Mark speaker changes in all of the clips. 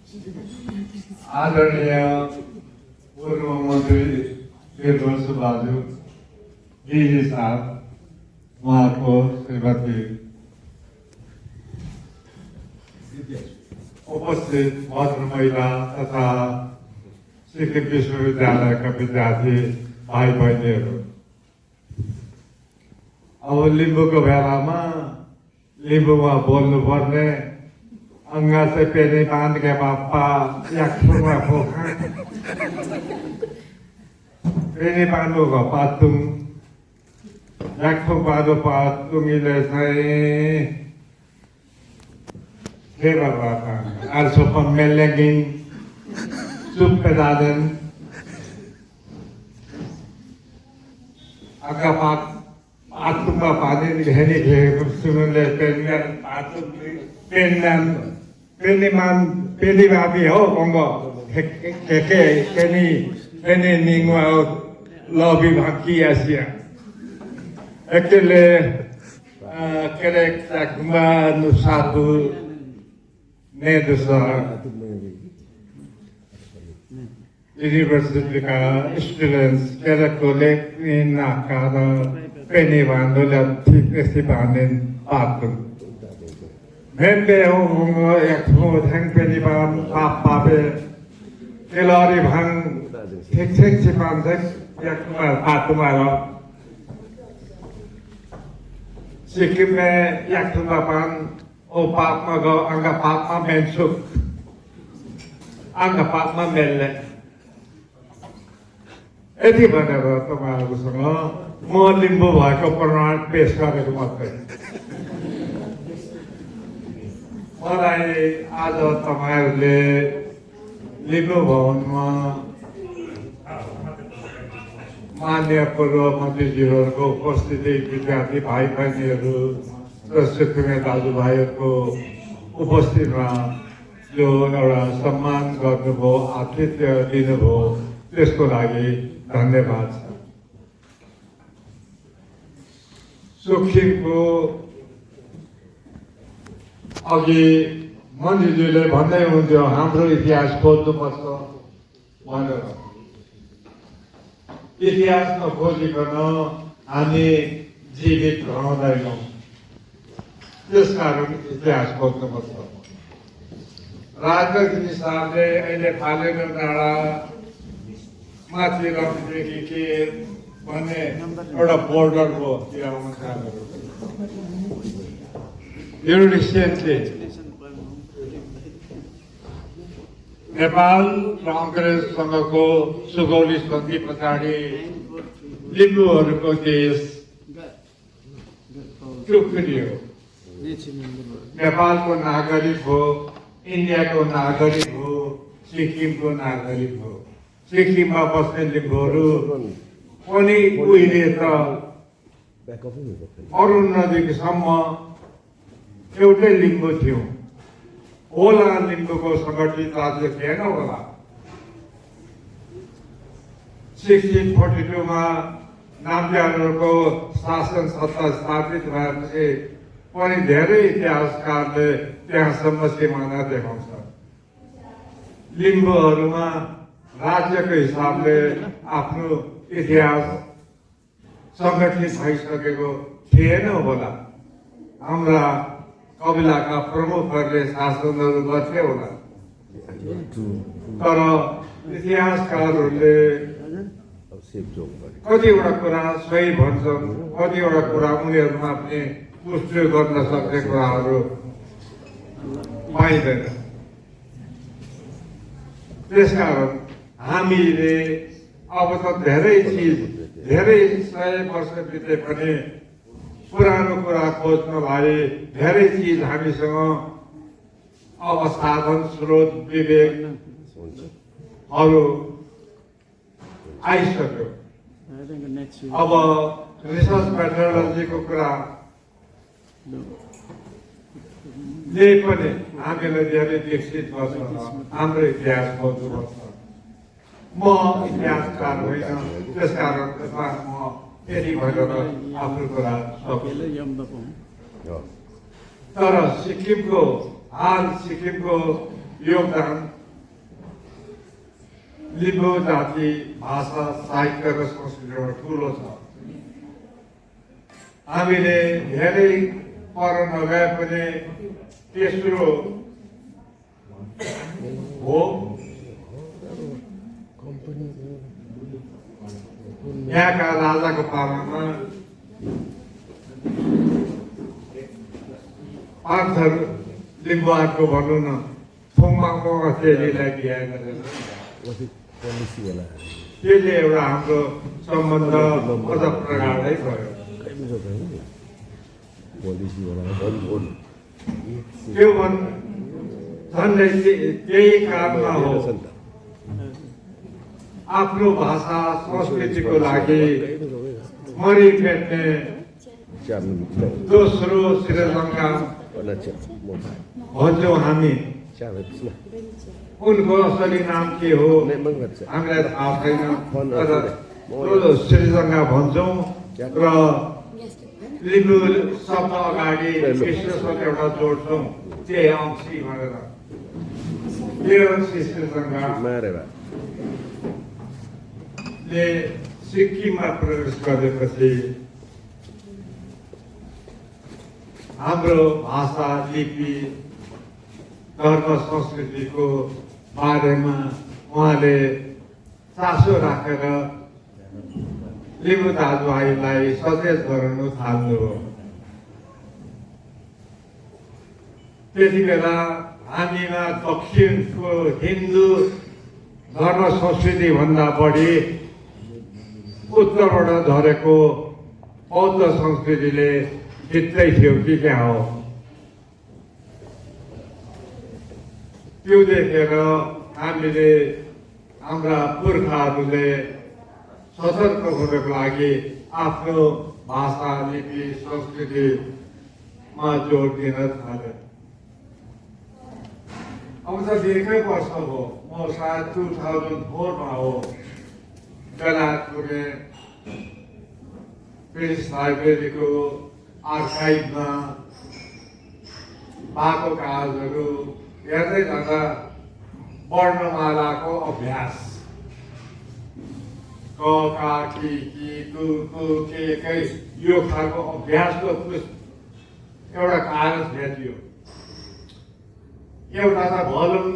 Speaker 1: आदरणीय पूर्व मन्त्री श्री बसुबहादुर जी साहब, उहाँको श्रीमती उपस्थित भद्र महिला तथा सिक्किम विश्वविद्यालयका विद्यार्थी भाइ बहिनीहरू, अब लिम्बूको बेलामा लिम्बूमा बोल्नुपर्ने अंगा से पेनी बांध के बापा याक्सुमा फोखा पेनी बांधो को पातुंग याक्सु बांधो पातुंग इले साई के बाबा also from Melenging Suppedaden agak patung apa ni heni ke sunule penyan patung penyan peni babi ho kongo keke peni ningwa lobby baki Asia ekele kerek sakma nusatu ne dosa University ka students kerek kolek ni nakara peni bandola tipesi banen patung Membe ho yakmo thang peni ban papa be kelari bhang thek chipan thek yakma patumaro Sikkim में yakma pan o papma go anga papma mensuk anga papma melle यति भनेर तपाईहरुसँग म लिम्बू भएको प्रमाण पेश गरेको मात्रै मलाई आज तपाईहरुले लिम्बू भवनमा माननीय पूर्व मन्त्रीज्यूहरूको उपस्थिति विद्यार्थी भाइ बहिनीहरू र सिक्किमे दाजुभाइहरूको उपस्थितिमा जो एउटा सम्मान गर्नुभयो आतिथ्य दिनुभयो त्यसको लागि धन्यवाद छ सिक्किमको अघि मन्त्रीज्यूले भन्दै हुन्थ्यो हाम्रो इतिहास खोज्नुपर्छ भनेर इतिहास नखोजिकन हामी जीवित रहँदैनौँ त्यसकारण इतिहास खोज्नुपर्छ राजनीतिक हिसाबले अहिले फालेको डाँडा माथि रमदेखि के भन्ने एउटा बोर्डर भयो यो रिसेन्टली नेपाल र अंग्रेजसँगको सुगौली सन्धि पछाडि लिम्बूहरूको देश टुक्रियो नेपालको नागरिक हो इन्डियाको नागरिक हो सिक्किमको नागरिक हो सिक्किममा बस्ने लिम्बूहरू पनि उहिले त अरुण नदीसम्म एउटै लिम्बू थियो होला लिम्बूको सङ्गठित राज्य थिएन होला 1642 मा नामज्यालहरूको शासन सत्ता स्थापित भएपछि पनि धेरै इतिहासकारले त्यहाँसम्म सिमाना देखाउँछ लिम्बूहरूमा राज्यको हिसाबले आफ्नो इतिहास सङ्गठित भइसकेको थिएन होला हाम्रा कबिलाका प्रमुखहरूले शासनहरू गर्थे होला तर इतिहासकारहरूले कतिवटा कुरा सही भन्छन् कतिवटा कुरा उनीहरूमा पनि पुष्टि गर्न सक्ने कुराहरू पाइँदैन त्यसकारण हामीले अब त धेरै चिज धेरै 100 वर्ष बिते पनि पुरानो कुरा खोज्नलाई धेरै चिज हामीसँग अब साधन स्रोत विवेकहरू आइसक्यो अब रिसर्च मेथोडोलोजीको कुरा ले पनि हामीलाई धेरै विकसित गर्छ हाम्रो इतिहास खोज्नुपर्छ म इतिहासकार होइन त्यसकारण म यति भनेर आफ्नो कुरा तर सिक्किमको योगदान लिम्बू जाति भाषा साहित्य र संस्कृतिमा ठुलो छ। हामीले धेरै पर नगए पनि तेस्रो हो यहाँका राजाको पालामा पाँचर लिम्बुवानको भनौँ न थुङमाको चेलीलाई बिहा गरेर त्यसले एउटा हाम्रो सम्बन्ध अझ प्रगाढै भयो। त्यो झन्डै त्यही कारणमा हो आफ्नो भाषा संस्कृतिको लागि मरिफेट्ने दोस्रो श्रीलङ्का भन्छौँ हामी। उनको असली नाम के हो हामीलाई थाहा छैन, तर श्रीलङ्का भन्छौँ र लिम्बू शब्द अगाडि विश्वसँग एउटा जोड्छौँ त्यही अंशी भनेर। त्यो अंशी श्रीलङ्काले सिक्किममा प्रवेश गरेपछि हाम्रो भाषा लिपि धर्म संस्कृतिको बारेमा उहाँले चासो राखेर लिम्बू दाजुभाइलाई सचेत गराउनु थाल्नुभयो। त्यति बेला हामीमा दक्षिणको हिन्दू धर्म संस्कृति भन्दा बढी उत्तरबाट झरेको बौद्ध संस्कृतिले भित्रै थियो कि क्या हो। त्यो देखेर हामीले हाम्रा पुर्खाहरूले सतर्क हुनको लागि आफ्नो भाषा लिपि संस्कृतिमा जोड दिन थाले। अब त धेरै वर्ष हो, म सायद 2004 मा हो बेलायत पुगे। ब्रिटिस लाइब्रेरीको आर्काइभमा भएको कागजहरू हेर्दै जाँदा वर्णमालाको अभ्यास क का कि कु कु के यो खालको अभ्यासको एउटा कागज भेटियो। एउटा त भोल्युम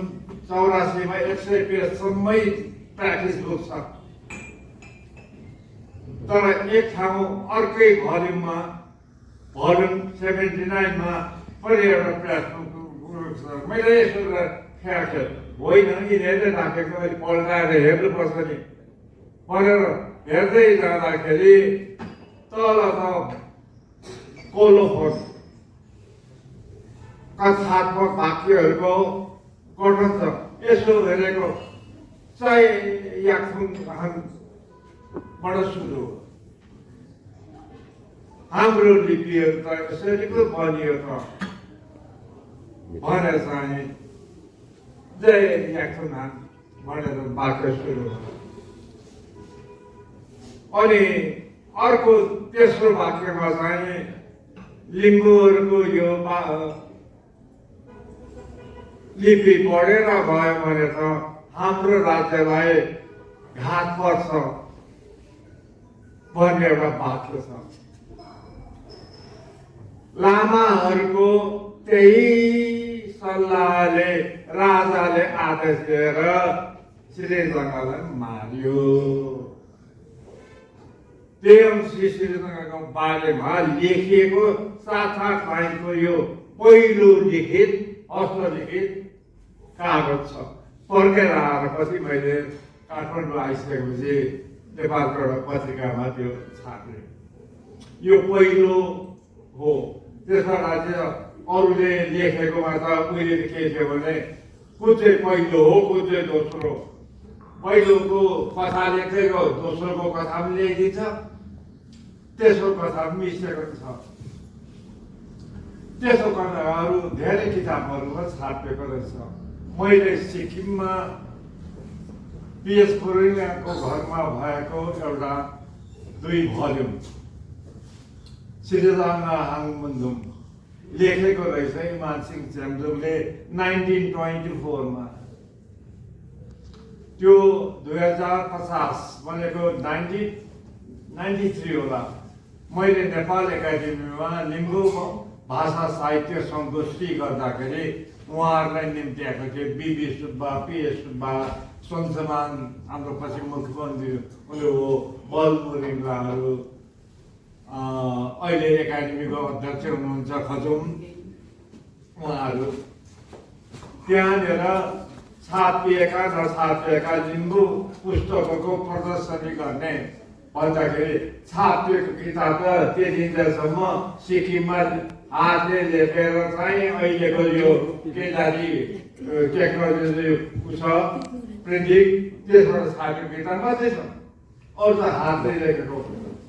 Speaker 1: 84 मा 100 पेजसम्मै प्र्याक्टिस बुक छ, तर एक ठाउँ अर्कै भोल्युममा भोल्युम 79 मा पनि एउटा प्र्याक्टिस छ। मैले यसो ख्याल होइन यिनीहरूले राखेको अहिले पल्टाएर हेर्नुपर्छ नि भनेर हेर्दै जाँदाखेरि तल त कोलोफोन कथात्मक वाक्यहरूको गठन छ। यसो हेरेको चाहिँ याक्थुङबाट सुरु हो। हाम्रो लिपिहरू त यसरी पो बनियो त भनेर चाहिँ जय याक्थुङ भनेर वाक्य सुरु हो। अनि अर्को तेस्रो वाक्यमा चाहिँ लिम्बूहरूको यो लिपि पढेर भयो भने त हाम्रो राज्यलाई घात पर्छ भन्ने एउटा वाक्य छ। लामाहरूको त्यही सल्लाहले राजाले आदेश दिएर श्रीलङ्कालाई मार्यो। श्रीलङ्काको बारेमा लेखिएको 7-8 लाइनको यो पहिलो लिखित हस्तलिखित कागज छ। फर्केर आएर पछि मैले काठमाडौँ आइसकेपछि नेपालको एउटा पत्रिकामा त्यो छापेँ। यो पहिलो हो। त्यसमा राज्य अरूले लेखेकोमा त उहिले के थियो भने कुन चाहिँ पहिलो हो कुन चाहिँ दोस्रो। पहिलोको कथा लेखेको दोस्रोको कथा पनि लेखिदिन्छ, तेस्रो कथा पनि मिसिएको छ। त्यसो गर्दा अरू धेरै किताबहरूमा छापिएको रहेछ। मैले सिक्किममा पिएस पुरुलियाको घरमा भएको एउटा 2 भोल्युम श्रीलङ्का हाङमुन्जुम लेखेको रहेछ इमानसिंह चेम्जुङले 1924 मा। त्यो 2050 भनेको 1993 होला। मैले नेपाल एकाडेमीमा लिम्बू भाषा साहित्य सङ्गोष्ठी गर्दाखेरि उहाँहरूलाई निम्ति आएको थिएँ। बिबी सुब्बा, पिएस सुब्बा, सन्समान हाम्रो पछि मुख्यमन्त्री उनी हो, बल मुरिङलाहरू, अहिले एकाडेमीको अध्यक्ष हुनुहुन्छ खजुम, उहाँहरू त्यहाँनिर छापिएका नछापिएका लिम्बू पुस्तकको प्रदर्शनी गर्ने भन्दाखेरि छापिएको किताब त त्यतिन्जेलसम्म सिक्किममा हातले लेखेर चाहिँ अहिलेको यो केटारी टेक्नोलोजी छ प्रिन्टिङ त्यसबाट छापेको किताब मात्रै छ, अरू त हातले लेखेको।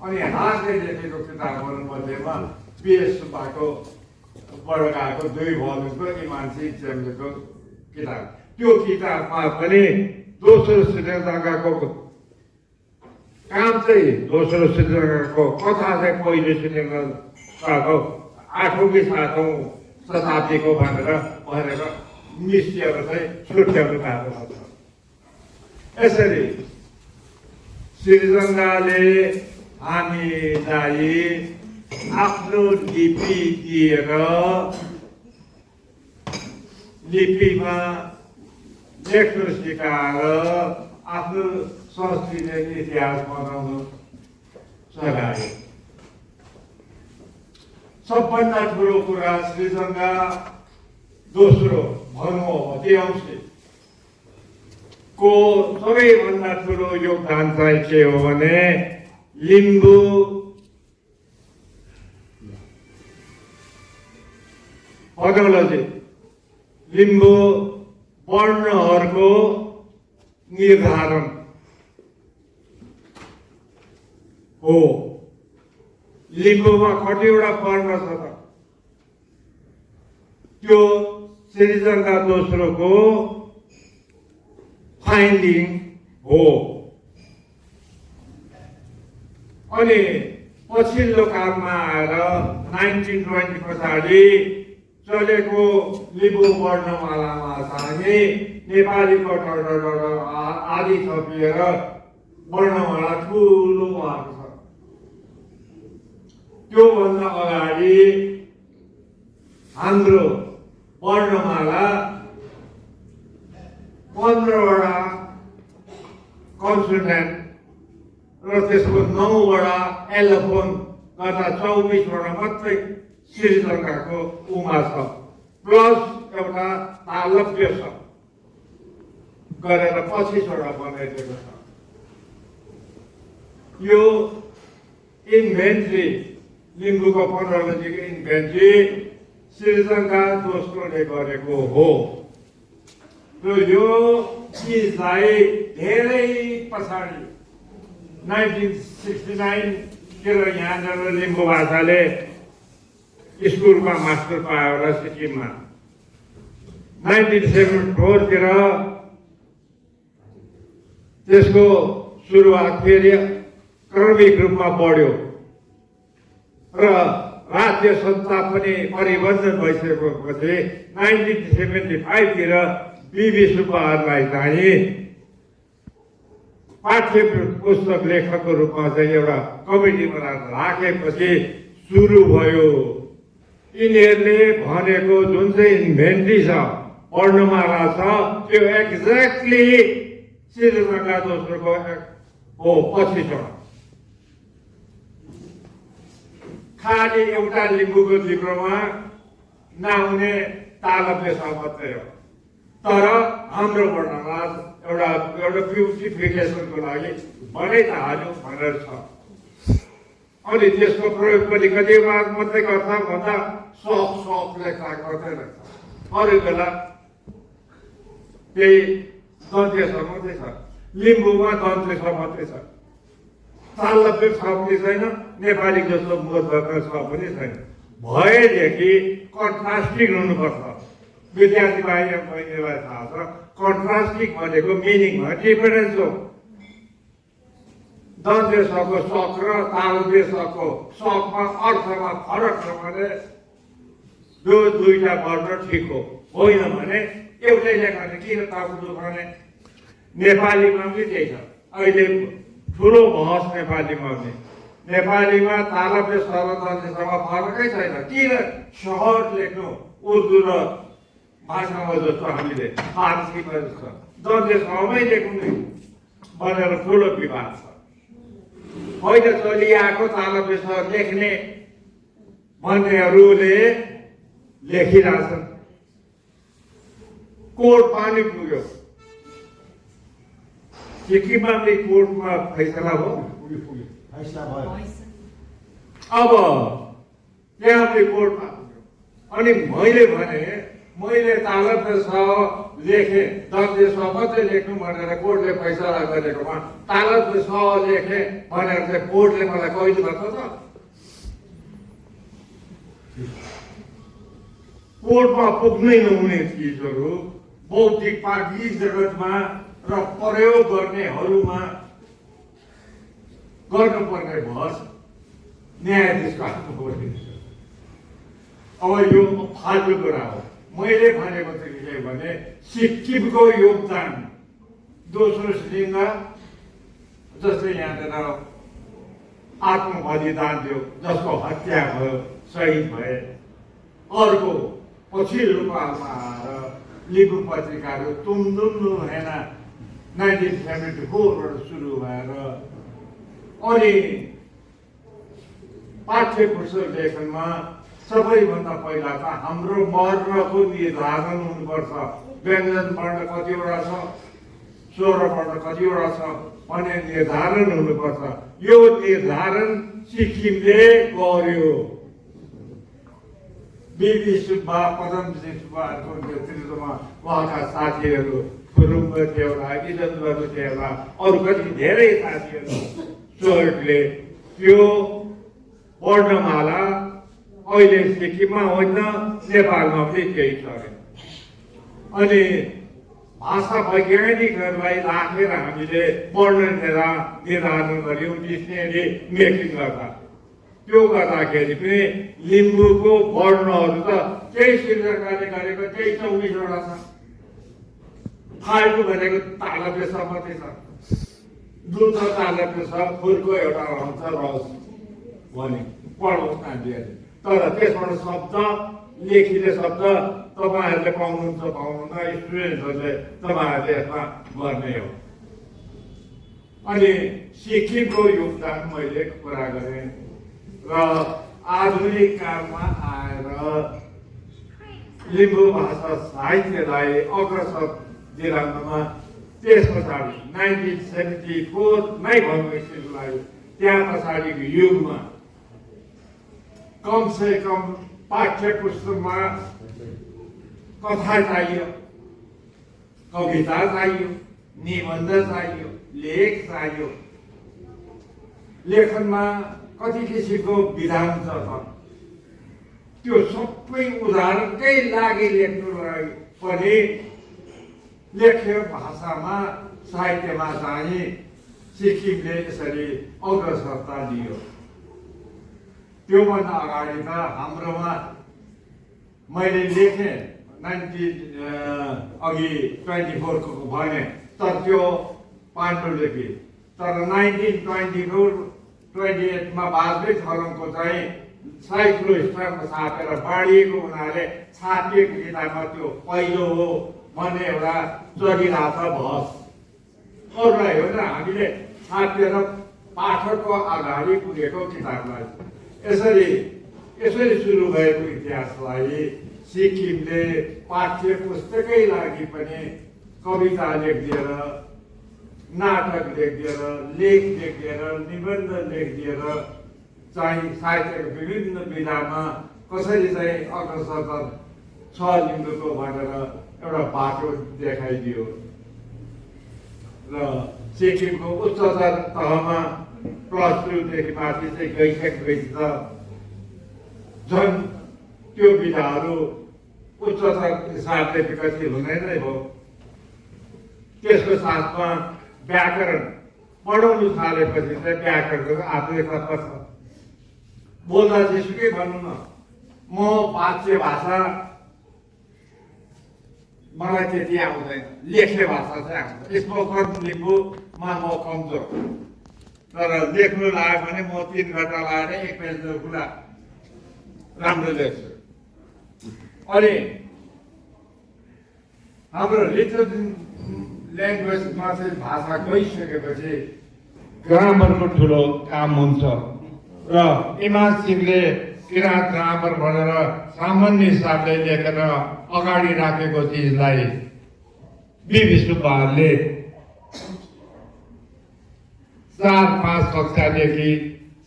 Speaker 1: अनि हातले लेखेको किताबहरू मध्येमा पिएस सुब्बाको बाट गएको 2 भोल्युमको इमानसी चेम्बरको किताब, त्यो किताबमा पनि दोस्रो श्रीलङ्काको काम चाहिँ दोस्रो श्रीलङ्काको कथा चाहिँ पहिलो श्रीलङ्काको 8औं कि 7औं शताब्दीको भनेर निश्चयहरू चाहिँ छुट्याउनु भएको छ। यसरी श्रीलङ्काले हामीलाई आफ्नो लिपि दिएर लिपिमा लेख्नु सिकाएर आफ्नो संस्कृति इतिहास बनाउनु सघायो। सबभन्दा ठुलो कुरा श्रीलङ्का दोस्रो भनौँ को सबैभन्दा ठुलो योगदान चाहिँ के हो भने लिम्बू फोनोलोजी, लिम्बू वर्णहरूको निर्धारण हो। लिम्बूमा कतिवटा वर्ण छ त, त्यो श्रीलङ्का दोस्रोको फाइन्डिङ हो। अनि पछिल्लो कालमा आएर 1920 पछाडि चलेको लिम्बू वर्णमालामा चाहिँ नेपाली कटडर आदि थपिएर वर्णमाला ठुलो भएको छ। त्योभन्दा अगाडि हाम्रो वर्णमाला 15वटा कन्सोनेन्ट र त्यसको 9वटा एलोफोन गर्दा 24वटा मात्रै श्रीलङ्काको उमा छ, प्लस एउटा तालव्य छ गरेर 25वटा बनाइदिएको छ। यो इन्भेन्ट्री लिम्बूको फोनोलोजीको इन्भेन्ट्री श्रीलङ्का दोस्रोले गरेको हो। र यो चिजलाई धेरै पछाडि 1969 तिर यहाँनिर लिम्बू भाषाले स्कुलमा मास्टर पायो होला सिक्किममा। 1974 तिर त्यसको सुरुवात फेरि क्रमिक रूपमा बढ्यो र राज्य सत्ता पनि परिवर्तन भइसकेपछि 1975 तिर बिबी सुब्बाहरूलाई चाहिँ पाठ्य पुस्तक लेखकको रूपमा चाहिँ एउटा कमिटी बनाएर राखेपछि सुरु भयो। यिनीहरूले भनेको जुन चाहिँ इन्भेन्ट्री छ, वर्णमाला छ, त्यो एक्ज्याक्टली श्रीलङ्का दोस्रोको हो 25वटा। खालि एउटा लिम्बूको जिब्रोमा नहुने तालव्य छ मात्रै हो। तर हाम्रो वर्णमाला एउटा ब्युटिफिकेसनको लागि बनै त हाल्यो भनेर छ। अनि त्यसको प्रयोग पनि कति मात्रै गर्छ भन्दा सक लेख्दा मात्रै रहेछ। अरू बेला त्यही दन्त्य छ मात्रै छ, लिम्बूमा दन्त्य छ मात्रै छ, तालव्य छ पनि छैन, नेपाली जस्तो मोद्गत छ पनि छैन। भएदेखि कन्ट्रास्टिङ हुनुपर्छ। विद्यार्थी भाइ बहिनीलाई थाहा छ कन्ट्रास्टिङ भनेको मिनिङमा डिफरेन्स हो। दन्त्य शको सक र तालव्य शको सकमा अर्थमा फरक छ भने यो दुईटा वर्ण ठिक हो, होइन भने एउटै लेख्ने किन ताकुदो भने नेपालीमा पनि त्यही छ। अहिले ठुलो बहस नेपालीमा पनि। नेपालीमा तालब्य स्वरदन्तीसँग फरकै छैन। किन सहर लेख्नु उर्दू र भाषामा जस्तो हामीले फारसीमा जस्तो दन्तेसँगै लेख्नु नै भनेर ठुलो विवाद छ। होइन चलिआएको तालब्य स्वर लेख्ने भन्नेहरूले लेखिरहेछन्। कोर्टमा नि पुग्यो, सिक्किममा पनि कोर्टमा फैसला भयो। अब त्यहाँ पनि कोर्टमा पुग्यो। अनि मैले भने मैले तालब्य स लेखेँ, दन्ते स मात्रै लेख्नु भनेर कोर्टले फैसला गरेकोमा तालब्य स लेखेँ भनेर चाहिँ कोर्टले मलाई कैद गर्छ त? कोर्टमा पुग्नै नहुने चिजहरू बौद्धिक पार्टी जगतमा र प्रयोग गर्नेहरूमा गर्नुपर्ने बहस न्यायाधीशको हातमा पर्छ। अब यो फाल्टु कुरा हो। मैले भनेको चाहिँ के भने सिक्किमको योगदान दोस्रो लिङ्ग जस्तै यहाँनिर आत्मबलिदान दियो, जसको हत्या भयो, शहीद भए। अर्को पछिल्लो कालमा आएर लिम्बू पत्रिकाहरू तुमदुम होइन 1974बाट सुरु भएर अनि पाठ्य पुस्तक लेखनमा सबैभन्दा पहिला त हाम्रो वर्णको निर्धारण हुनुपर्छ। व्यञ्जन वर्ण कतिवटा छ, स्वर वर्ण कतिवटा छ भन्ने निर्धारण हुनुपर्छ। यो निर्धारण सिक्किमले गर्यो। बिबी सुब्बा, पदमसिंह सुब्बाहरूको नेतृत्वमा उहाँका साथीहरू, फुरुङ्ग थियो एउटा, इजनबहादुर थियो एउटा, अरू कति धेरै साथीहरू सहयोगले त्यो वर्णमाला अहिले सिक्किममा होइन नेपालमा पनि केही छ। अनि भाषा वैज्ञानिकहरूलाई राखेर हामीले वर्ण निर्धारण गऱ्यौँ डिक्सनरी मेकिङ गर्दा। त्यो गर्दाखेरि पनि लिम्बूको वर्णहरू त केही सिर्जनाले गरेको त्यही 24वटा छ। फाल्टु भनेको तालब्य स मात्रै छ। दुध तालब्य स फुलको एउटा रहन्छ रस भने पढोस् नानीहरूले। तर त्यसबाट शब्द लेखिने शब्द तपाईँहरूले पाउनुहुन्छ पाउनुहुन्न, स्टुडेन्टहरूले तपाईँहरूले यसमा गर्ने हो। अनि सिक्किमको योगदान मैले कुरा गरेँ र आधुनिक कालमा आएर लिम्बू भाषा साहित्यलाई अग्रसर दिलाउनमा त्यस पछाडि 1974 नै भन्नु लाग्यो। त्यहाँ पछाडिको युगमा कमसे कम पाठ्य पुस्तकमा कथा चाहियो, कविता चाहियो, निबन्ध चाहियो, लेख चाहियो। लेखनमा कति किसिमको विधान छ त्यो सबै उदाहरणकै लागि लेख्नुलाई पनि लेख्य भाषामा साहित्यमा चाहिँ सिक्किमले यसरी अग्रसरता दियो। त्योभन्दा अगाडि त हाम्रोमा मैले लेखेँ 24 भने तर त्यो पाण्डुलिपि। तर 1928मा बाजपेयी थलङको चाहिँ साइक्लोस्टरमा छापेर बाँडिएको हुनाले छापिएको किताबमा त्यो पहिलो हो भन्ने एउटा चलिरहेछ बहस। अरूलाई होइन, हामीले छापेर पाठकको अगाडि पुगेको किताबलाई यसरी सुरु भएको इतिहासलाई सिक्किमले पाठ्य पुस्तकै लागि पनि कविता लेखिदिएर, नाटक लेखिदिएर, लेख लेखिदिएर, निबन्ध लेखिदिएर चाहिँ साहित्यको विभिन्न विधामा कसरी चाहिँ अग्रसर छ लिम्बूको भनेर एउटा बाटो देखाइदियो। र सिक्किमको उच्चतर तहमा +2देखि माथि चाहिँ गइसकेपछि त झन् त्यो विधाहरू उच्चतर हिसाबले विकसित हुँदै नै भयो। त्यसको साथमा व्याकरण पढाउनु थालेपछि चाहिँ व्याकरणको आफ्नै तत्त्व छ। बोल्दा जेसुकै भन्नु न, म वाच्य भाषा मलाई त्यति आउँदैन, लेख्ने भाषा चाहिँ आउँछ। स्पोकन लिम्बूमा म कमजोर, तर लेख्नु लाग्यो भने म 3 घन्टा लगाएर 1 पेजको कुरा राम्रो लेख्छु। अनि हाम्रो लिटरेचर ल्याङ्ग्वेजमा चाहिँ भाषा गइसकेपछि ग्रामरको ठुलो काम हुन्छ र इमासिमले किराँत ग्रामर भनेर सामान्य हिसाबले लेखेर अगाडि राखेको चिजलाई बिबी सुब्बाहरूले 4-5 कक्षादेखि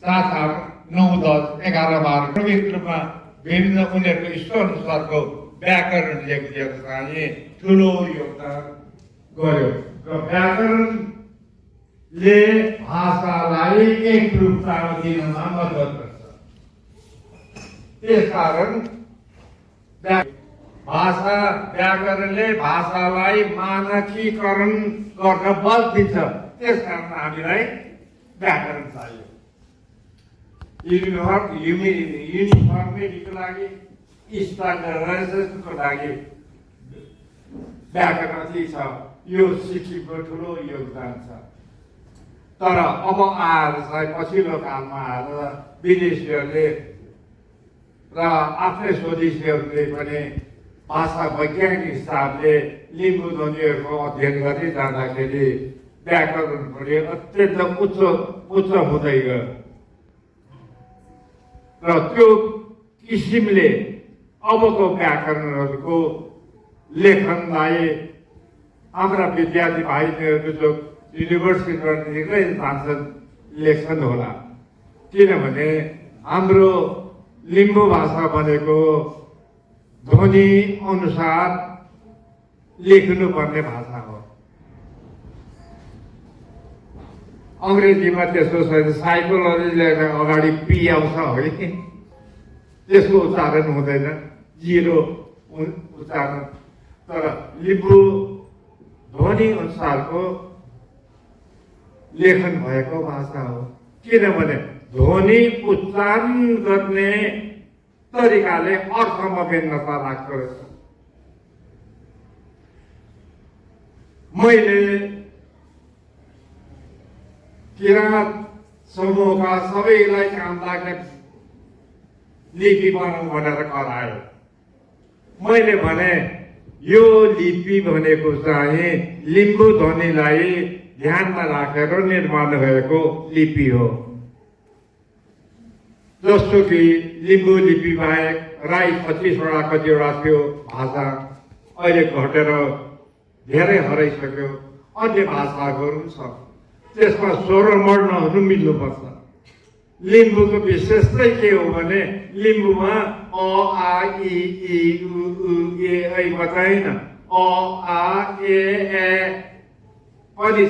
Speaker 1: 7, 8, 9, 10, 11, 12 क्रमिक रूपमा विभिन्न उनीहरूको इष्टानुसारको व्याकरण लेखिदिएको चाहिँ ठुलो योगदान गर्यो र व्याकरणले भाषालाई एकरूपता दिनमा मद्दत गर्छ। त्यसकारण भाषा व्याकरणले भाषालाई मानकीकरण गर्न बल दिन्छ। त्यसकारण हामीलाई व्याकरण चाहियो। युनिफर्मिटीको लागि, स्ट्यान्डर्डाइजेसनको लागि व्याकरण चाहिँ छ। यो सिक्किमको ठुलो योगदान छ। तर अब आएर चाहिँ पछिल्लो कालमा आएर विदेशीहरूले र आफ्नै स्वदेशीहरूले पनि भाषा वैज्ञानिक हिसाबले लिम्बू ध्वनिहरूको अध्ययन गरी जाँदाखेरि व्याकरण पनि अत्यन्त उच्च हुँदै गयो र त्यो किसिमले अबको व्याकरणहरूको लेखनलाई हाम्रा विद्यार्थी भाइहरू जो युनिभर्सिटीमा निकै जान्छन् लेख्छन् होला। किनभने हाम्रो लिम्बू भाषा भनेको ध्वनि अनुसार लेख्नुपर्ने भाषा हो। अङ्ग्रेजीमा त्यसको साइकोलोजीले अगाडि पी आउँछ है, त्यसको उच्चारण हुँदैन, 0 उच्चारण। तर लिम्बू ध्वनि अनुसारको लेखन भएको भाषा हो। किनभने ध्वनि उच्चारण गर्ने तरिकाले अर्थमा भिन्नता राख्दो रहेछ। मैले किराँत समूहका सबैलाई काम लाग्ने लिपि बनाऊ भनेर करायो। मैले भने यो लिपि भनेको चाहिँ लिम्बू ध्वनिलाई ध्यानमा राखेर निर्माण भएको लिपि हो। जस्तो कि लिम्बू लिपि बाहेक राई 25वटा कतिवटा थियो भाषा, अहिले घटेर धेरै हराइसक्यो। अन्य भाषाहरू छ, त्यसमा स्वर वर्णहरू मिल्नुपर्छ। लिम्बूको विशेषतै के हो भने लिम्बूमा अ, आ, इ, उ, ए, ऐ मात्रै होइन, अ, आ, ए पनि छ,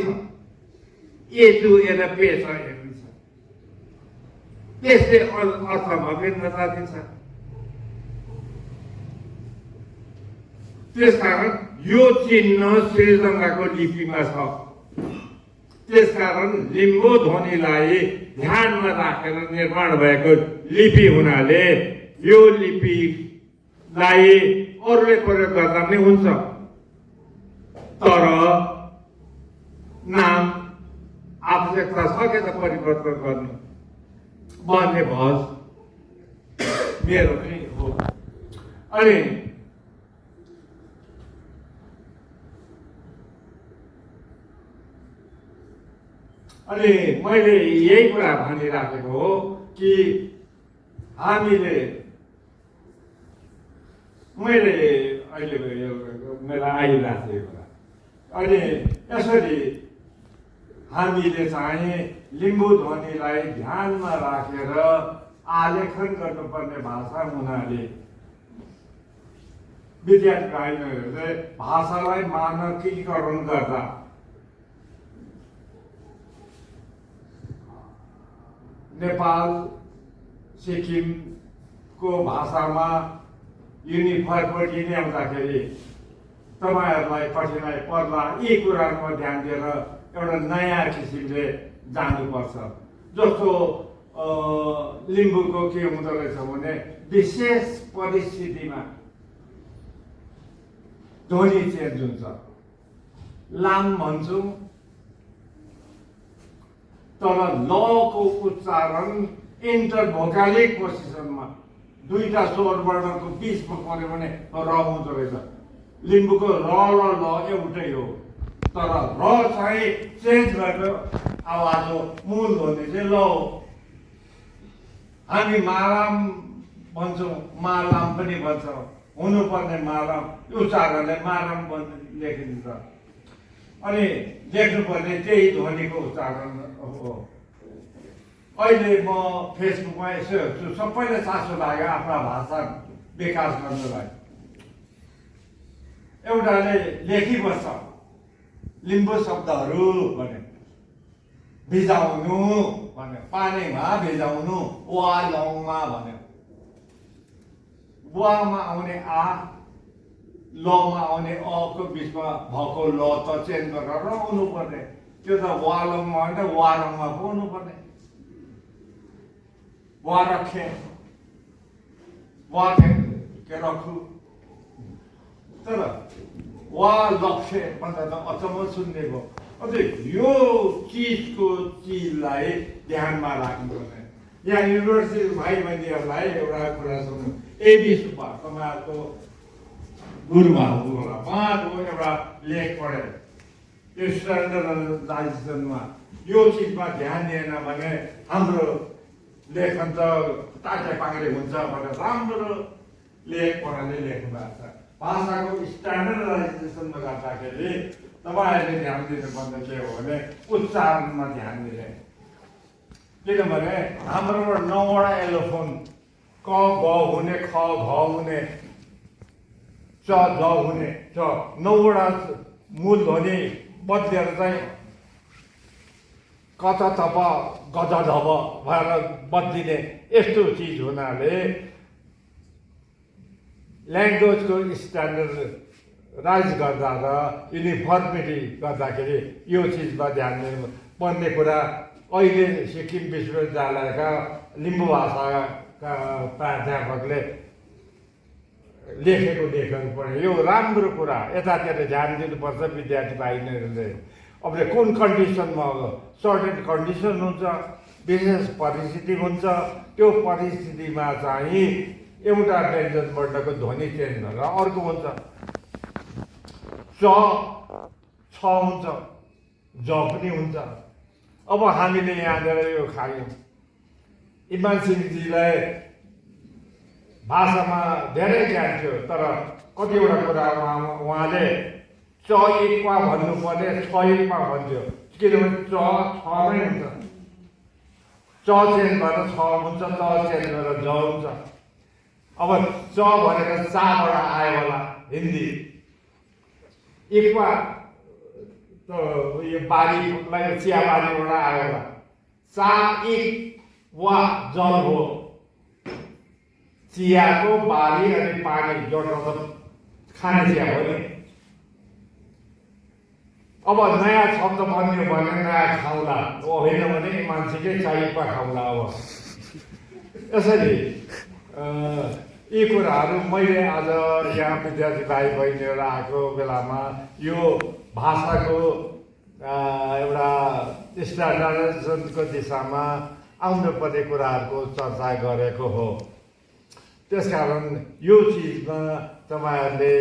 Speaker 1: ए, जु, ए र पे छ, हेर्नुहुन्छ। त्यसले अर्थमा भिन्नता दिन्छ। त्यसकारण यो चिन्ह श्रीजङ्गाको लिपिमा छ। त्यसकारण लिम्बू ध्वनिलाई ध्यानमा राखेर निर्माण भएको लिपि हुनाले यो लिपिलाई अरूले प्रयोग गर्दा पनि हुन्छ। तर नाम आवश्यकता छ कि त परिवर्तन गर्नु भन्ने भज मेरो पनि हो। अनि मैले यही कुरा भनिराखेको हो कि मैले अहिले मेरो आइरहेको कुरा। अनि यसरी हामीले चाहिँ लिम्बू ध्वनिलाई ध्यानमा राखेर आलेखन गर्नुपर्ने भाषा हुनाले विद्यार्थी भाइहरूले भाषालाई मानकीकरण गर्दा नेपाल सिक्किमको भाषामा युनिफर्मिटी ल्याउँदाखेरि तपाईँहरूलाई कठिनाइ पर्ला। यी कुराहरूमा ध्यान दिएर एउटा नयाँ किसिमले जानुपर्छ। जस्तो लिम्बूको के हुँदो रहेछ भने विशेष परिस्थितिमा
Speaker 2: ध्वनि चेन्ज हुन्छ। लाम भन्छौँ तर लको उच्चारण इन्टर भोकालिक पोजिसनमा दुईटा स्वर वर्णको बिचमा पऱ्यो भने र हुँदो रहेछ। लिम्बूको र र ल एउटै हो तर र चाहिँ चेन्ज भएको आवाज हो, मूल ध्वनि चाहिँ ल हो। हामी मालाम भन्छौँ, मालाम पनि भन्छौँ, हुनुपर्ने मालाम उच्चारणले मालाम लेखिन्छ अनि लेख्नुपर्ने त्यही ध्वनिको उच्चारण हो। अहिले म फेसबुकमा यसो हेर्छु, सबैले चासो लाग्यो आफ्ना भाषा विकास गर्नलाई। एउटाले लेखिबस्छ लिम्बू शब्दहरू भने भिजाउनु भन्यो, पानीमा भिजाउनु, वा लौमा भन्यो। वामा आउने आ, लमा आउने अको बिचमा भएको ल त चेन्ज गरेर हुनु पर्ने, त्यो त वालङमा होइन वारङमा पो हुनुपर्ने। वा रखे, वा के रखु, तर वा लक्ष्य भन्दा त अचम्म सुन्ने भयो। अझै यो चिजलाई ध्यानमा राख्नुपर्ने। यहाँ युनिभर्सिटी भाइ बहिनीहरूलाई एउटा कुरा सुन्नु, एबी सुब्बा तपाईँहरूको गुरुमा होला, उहाँको एउटा लेख पढेर यो स्ट्यान्डर्डाइजेसनमा यो चिजमा ध्यान दिएन भने हाम्रो लेखन त ताते पाङ्रे हुन्छ भनेर राम्रो लेख पढाले लेख्नु भएको छ। भाषाको स्ट्यान्डर्डाइजेसनमा गर्दाखेरि तपाईँहरूले ध्यान दिनुपर्ने के हो भने उच्चारणमा ध्यान दिने। किनभने हाम्रोबाट 9वटा एलोफोन क ग हुने, ख घ हुने, च ज हुने, 9वटा मूल ध्वनि बदलेर चाहिँ कच थप गज धप भएर बदलिने यस्तो चिज हुनाले ल्याङ्ग्वेजको स्ट्यान्डर्डाइज गर्दा र युनिफर्मिटी गर्दाखेरि यो चिजमा ध्यान दिनुपर्ने कुरा। अहिले सिक्किम विश्वविद्यालयका लिम्बू भाषाका प्राध्यापकले लेखेको लेखहरू पढ्यो, यो राम्रो कुरा, यतातिर ध्यान दिनुपर्छ विद्यार्थी भाइहरूले। अब कुन कन्डिसनमा हो, सर्टेन कन्डिसन हुन्छ, विशेष परिस्थिति हुन्छ, त्यो परिस्थितिमा चाहिँ एउटा व्यञ्जन वर्णको ध्वनि चेन्ज गरेर अर्को हुन्छ। च छ हुन्छ, ज पनि हुन्छ। अब हामीले यहाँनिर यो खायौँ, इमान सिंहजीलाई भाषामा धेरै ज्ञान थियो तर कतिवटा कुरा उहाँले च एकमा भन्नुपर्ने छ एकमा भन्थ्यो, किनभने च छमै हुन्छ, च चेन्ज भएर छ हुन्छ, च चेन्ज भएर ज हुन्छ। अब च भनेको चाबाट आयो होला हिन्दी, एकमा त यो बारीलाई चियाबारीबाट आयो होला, चा एक वा जल हो, चियाको बारी अनि पानी जोड्न त खाने चिया हो नि। अब नयाँ शब्द बन्यो भने नयाँ खाउला होइन भने मान्छेकै चाहिपा खाउला। अब यसरी यी कुराहरू मैले आज यहाँ विद्यार्थी भाइ बहिनीहरू आएको बेलामा यो भाषाको एउटा स्ट्यान्डर्डाइजेसनको दिशामा आउनुपर्ने कुराहरूको चर्चा गरेको हो। त्यसकारण यो चिजमा तपाईँहरूले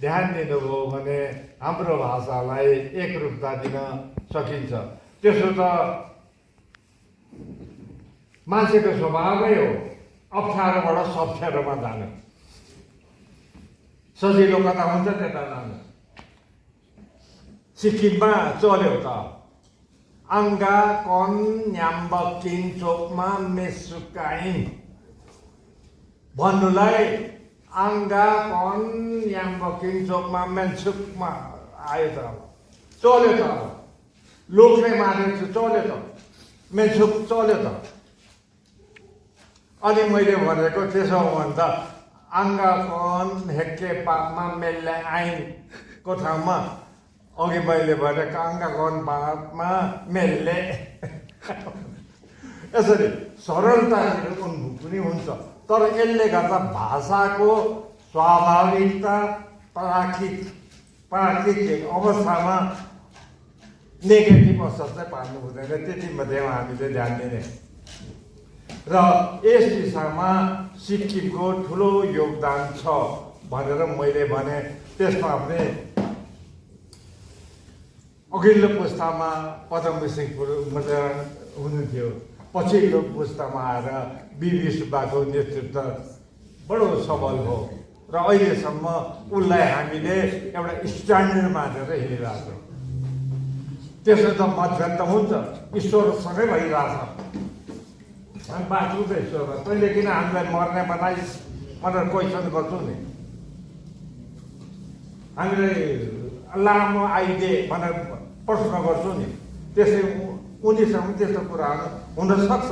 Speaker 2: ध्यान दिनुभयो भने हाम्रो भाषालाई एकरूपता दिन सकिन्छ। त्यसो त मान्छेको स्वभावै हो अप्ठ्यारोबाट सप्ठ्यारोमा जानु, सजिलो कता हुन्छ त्यता जानु। सिक्किममा चल्यो त आङ्गा कन न्याम्ब किङ चोकमा मेसुकाइन भन्नुलाई आङ्गा कन न्याम्ब किङ चोकमा मेन्सुकमा आयो त, चल्यो त, लोकले मानेको छु, चल्यो त, मेन्सुक चल्यो त। अनि मैले भनेको त्यसो हो भने त आङ्गा कन हेक्के पापमा मेल्ले आइनको ठाउँमा अघि मैले भनेको आङ्गा कन पापमा मेल्ले यसरी सरलता पनि हुन्छ। तर यसले गर्दा भाषाको स्वाभाविकता प्राकृतिक प्राकृतिक अवस्थामा नेगेटिभ असर चाहिँ पार्नु हुँदैन, त्यति मात्रै हामीले ध्यान दिने र यस दिशामा सिक्किमको ठुलो योगदान छ भनेर मैले भने। त्यसमा पनि अघिल्लो पुस्तामा पद्मश्री हुनुहुन्थ्यो, पछिल्लो पुस्तामा आएर बिबी सुब्बाको नेतृत्व बडो सबल हो र अहिलेसम्म उसलाई हामीले एउटा स्ट्यान्डर्ड मानेर हिँडिरहेको छौँ। त्यसो त मतभेद त हुन्छ, ईश्वरसँगै भइरहेछ। हामी बाँच्नु त ईश्वरमा, तैँले किन हामीलाई मर्ने बनाइस् भनेर क्वेसन गर्छु नि। हामीलाई लामो आइदिए भनेर प्रश्न गर्छु नि। त्यसै उनीसँग त्यस्तो कुराहरू हुन सक्छ।